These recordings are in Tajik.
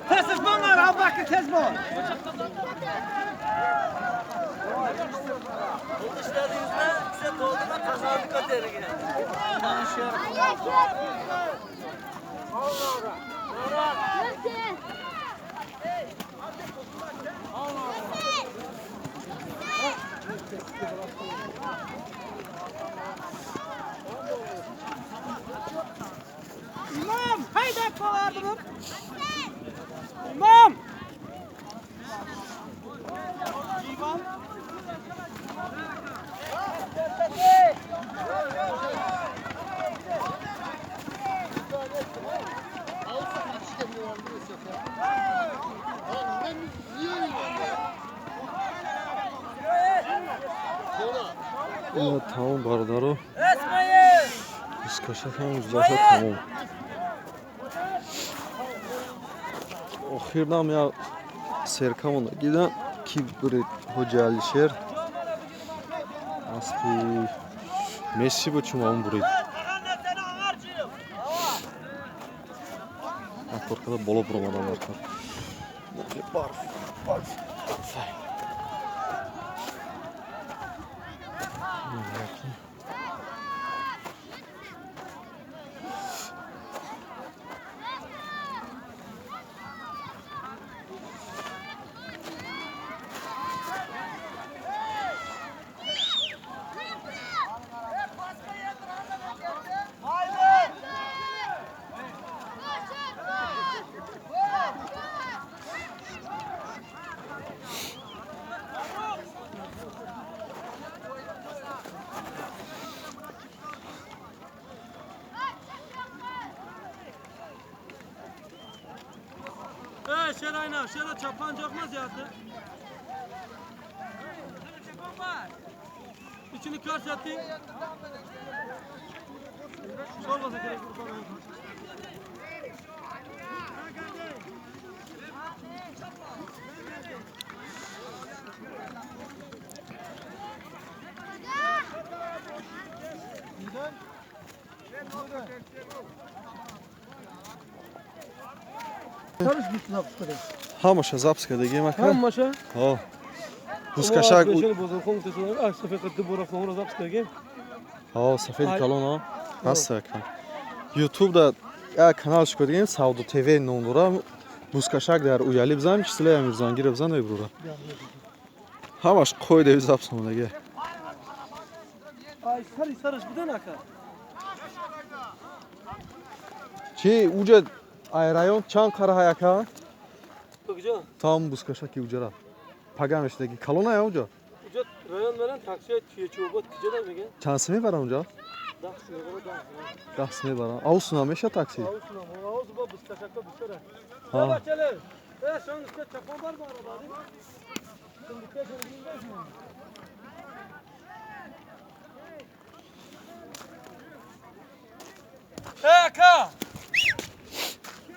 Tez bunlar Abubakar tez bol. İşlerinizde bize doldurma kazandık o dergi. İmam, haydi kolardım. İmam. İmam. Тамом, бародаро, бузкашакам гузашта, тамом. Охирнам я серка монда гидан, ки бурид? Ҳоҷи Алишер, аспи Месси буд, чун он бурид. Коркада боло буромадан дар кор. Барф, барф. Şerayna, şera çapan çakmaz yattı. İçini kör sattı. Sormasa gerek. Ҳамаша запись кардагием, ака. Ҳамаша? Ҳо. Бузкашак. Ҳо, сафеди калон, ҳо. Ҳаст, ака. Ютубда як канал шукардагием, Савдо ТВ ном дора. Бузкашак дар Уяли бизан, числе Амирзангира бизан, мебурора. Ҳамаш қоидаи запись омадаги. Ай, сари сараш будан, ака. Чи, уҷа ай район чанд қара ака? Куҷо? Там бузкашаки уҷара. Пага мешидаги. Калона я уҷа? Уҷа район меран таксиҳои туечобод куҷода меган? Чанд сим мебарам уҷа? 10 мебарад, 10. 10 мебарам. Аус намеша такси? Аус нам. Аус бо бузкашака бисёра. Ҳа. Бачале. Э, шон чапон бар баробари. Э, ака!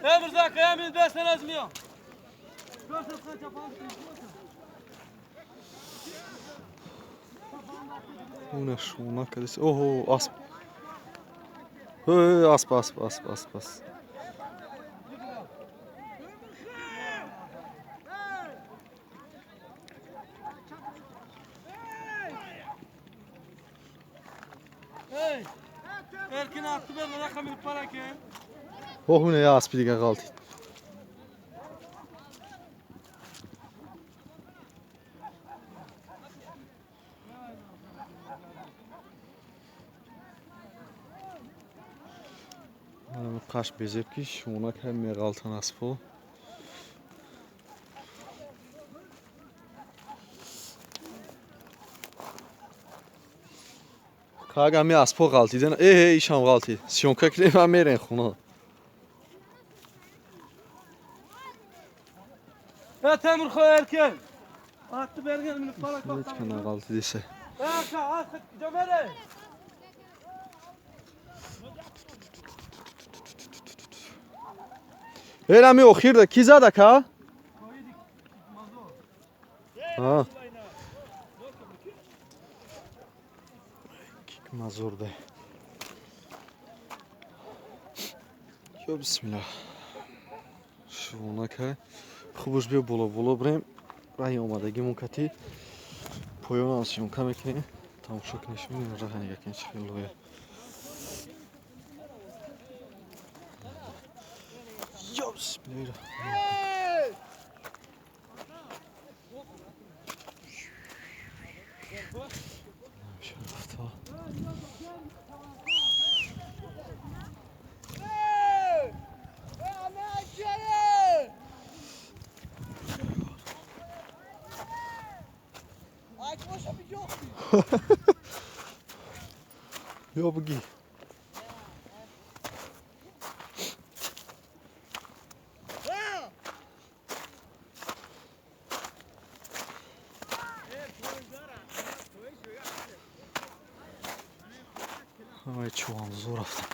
Э, Мирза, ака, я мин бес назмиям. Уна шуна кадис. Оҳо, асп. Асп, асп, асп, асп, асп. Erkin attı ben rakamını para ki. Оҳ, уна я аспи дига ғалтид. Қаш безеб ки шуна кай меғалтан аспо. Кага ми аспо ғалтидан. Э, ишам ғалтид. Съёмка кунем, ма мерен хона. Э, Temur خو Erkin. Attı bergen para Ҳеҷ ка нағалтидисе. Ака, ах, ҷомере. Эр, ами охирда ки зад, ака? А. Мазурда. Ё бисмиллах. Шувонакай. Хубаш биё боло боло бирем. Раҳи омадагимон кати поёнам съёмка мекунем. Тамошо кунед, раҳа нигаҳ кунед, чӣ хел лоя. Ё бисмиллоҳир. Ё буги. Ай, чуван зур рафтам.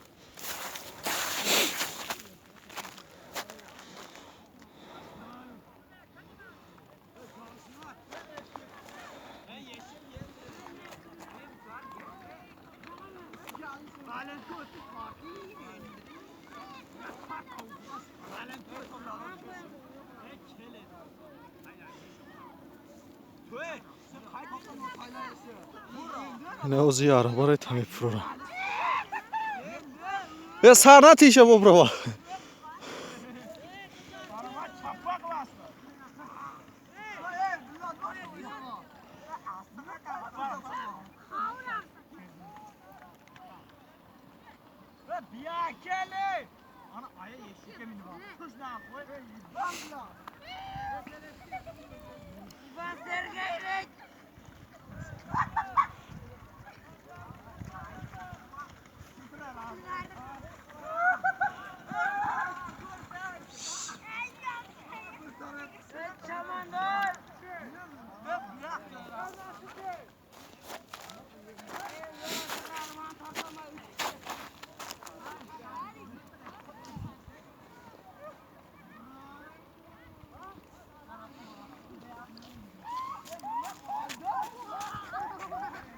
Ина ози арабаро тами фурора. Е сар натиша боброва.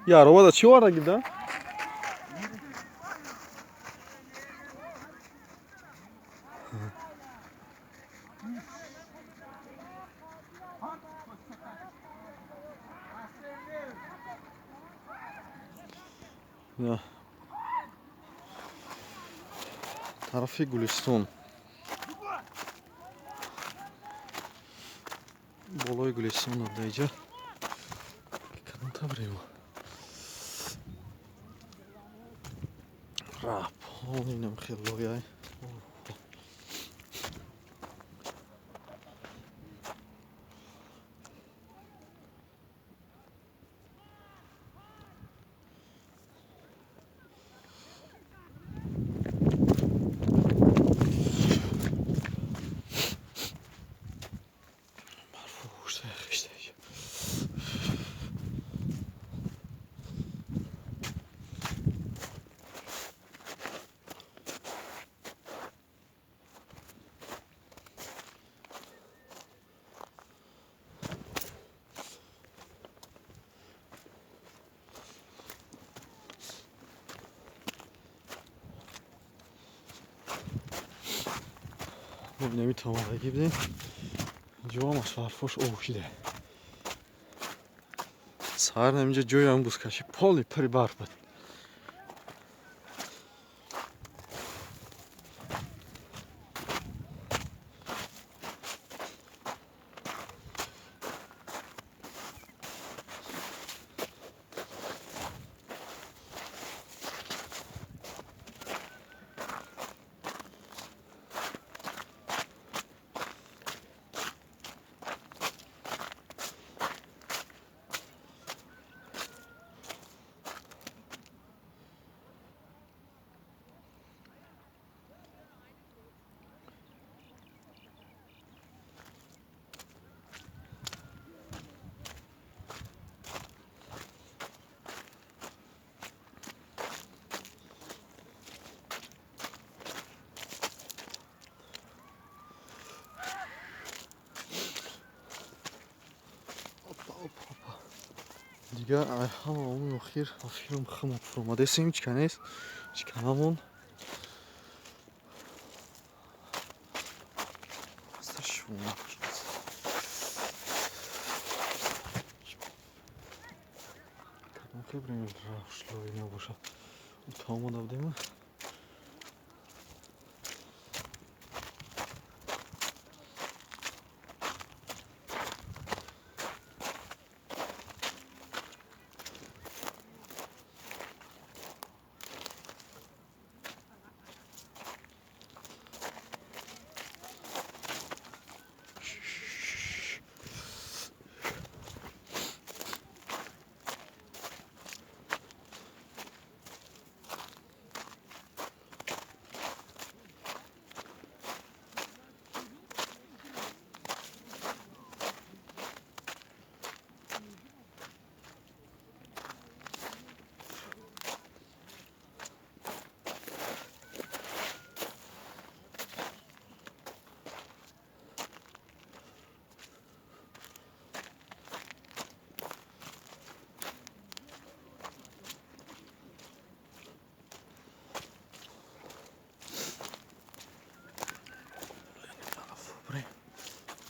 Я ровада чӣ оварда гирда? Тарафи Гулистон. Болои Гулистон даиҷа. Кадом табрем? Рапон инам хел лояй. Наметавонагӣ бидем. Ҷоамаш барфош об шида. Саҳар ҳаминҷа ҷоям бузкашӣ поли пури барф буд. Дигар ҳама он охир охирам хама фуромадесем, ҳеч ка нест, ҳеч ка намонд. Намешумона. Кадом хебрем равшлои набошад. Та омода будем.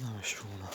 Намешумона.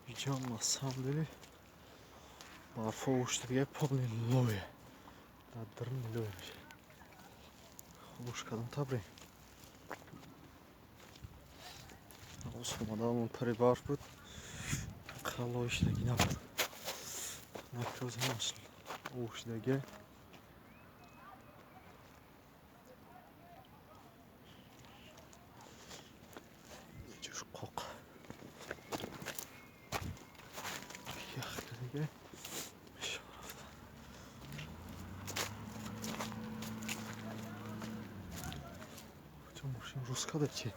Инҷа на самом деле барфо ушта полный лое. Дар даруни лое меша. Хуш кардам табре. Оз омадам пари барф буд. Лоишдаги набуд. Накроз ҳамаш ушдаги. Ҷуш қоқ. Ях кардага. Мошин рус када чи?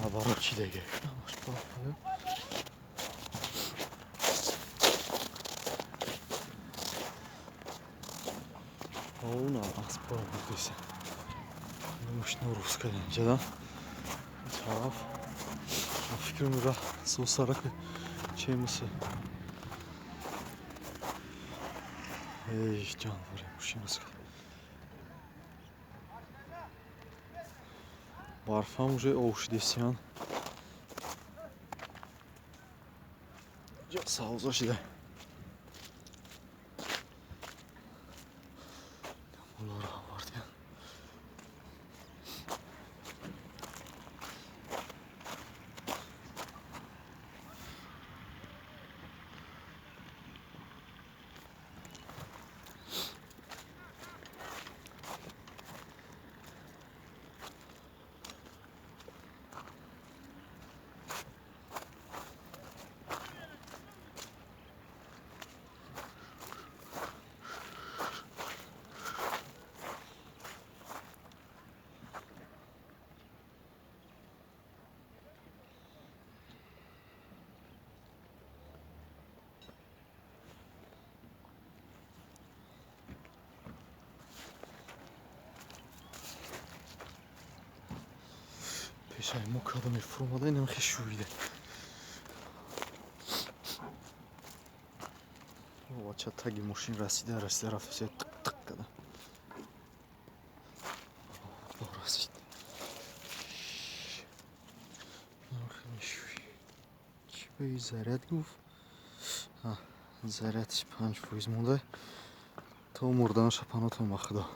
Наоборот, чидаги. Она аспор будиса. Мушна русская инҷа. Тараф. Фикрам ра сусарак чемиси. Эй, ҷонваре, мошин русская. Барфам уже овшидесиян. Савза шида. Болора овардиян. Пешаи мо кадоме фуромада, инам хе шӯида. Бача таги мошин расида расида рафта, тиқ тиқ када расид. Чӣ ба заряд гуфт? Зарядш 5% монда. То мурданаша панотон ба худо.